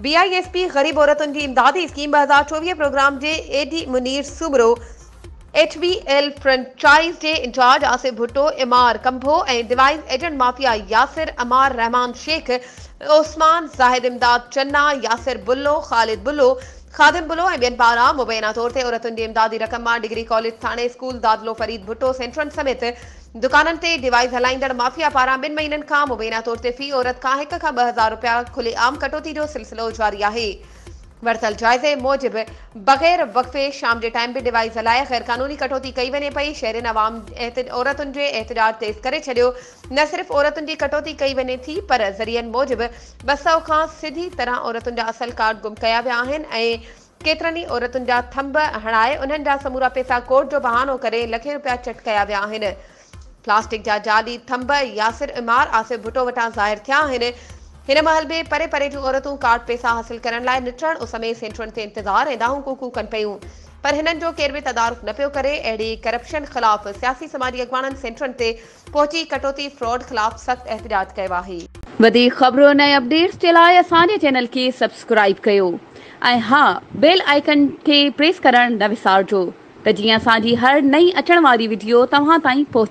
B I S P غريب عورتن جي امدادي اسڪيم 2024 پروگرام جي A D Munir Soomro, H B L franchise جي incharge Asif Bhutto, Ammar Kamboh ۽ device agent mafia Yasir Ammar Rehman Shaikh, Usman Zahid Imdad Channa, Yasir Bullo, Khalid Bullo, Khadim Bullo ۽ ٻين پاران مبينا طور تي عورتن جي امدادي رقم مان ڊگري ڪاليج ٿاڻي اسڪول دادلو فريد ڀٽو سينٽرن سميت دڪانن تي ڊوائيس هلائيندڙ مافيا پاران ٻن مهينن کان مبينا طور تي في عورت کان هڪ کان 2000 رپيا کلي عام ڪٽوتي جو سلسلو جاري آهي. ورتل جائزي موجب بغير وقفي شام جي ٽائيم به ڊوائيس هلائي غير قانوني ڪٽوتي ڪئي وڃي پئي، شهرين عوام عورتن جي احتجاج تيز ڪري ڇڏيو، نه صرف عورتن جي ڪٽوتي ڪئي وڃي ٿي پر ذريعن موجب 200 کان سڌي طرح عورتن جا اصل ڪارڊ گم ڪيا ويا آهن ۽ ڪيترن ئي عورتن جا ٿنڀ هڻائي انهن جا سمورا پئسا ڪورٽ جو بهانو ڪري لکين رپيا چٽ ڪيا ويا آهن. پلاسٽڪ جا جعلي ٿنڀ ياسر عمار آصف ڀٽو وٽان ظاهر ٿيا آهن. هن مهل به پري پري جون عورتون ڪارڊ پئسا حاصل ڪرڻ لاء نٽهڻ اس ۾ سينٽرن تي انتظار ۽ دانهون ڪوڪون ڪن پيون پر هنن جو ڪير به تدارڪ نه پيو ڪري. اهڙي ڪرپشن خلاف سياسي سماجي اڳواڻن سينٽرن تي پهچي ڪٽوتي فراڊ خلاف سخت احتجاج ڪيو آهي. وڌيڪ خبرن ۽ اپڊيٽس جي لاء اسان جي چينل کي سبسڪرائيب ڪيو ۽ ها بيل آئيڪن کي پريس ڪرڻ نه وسارجو ته جيئن اسان جي هر نئين اچڻ واري وڊيو توهان تائين پهچي.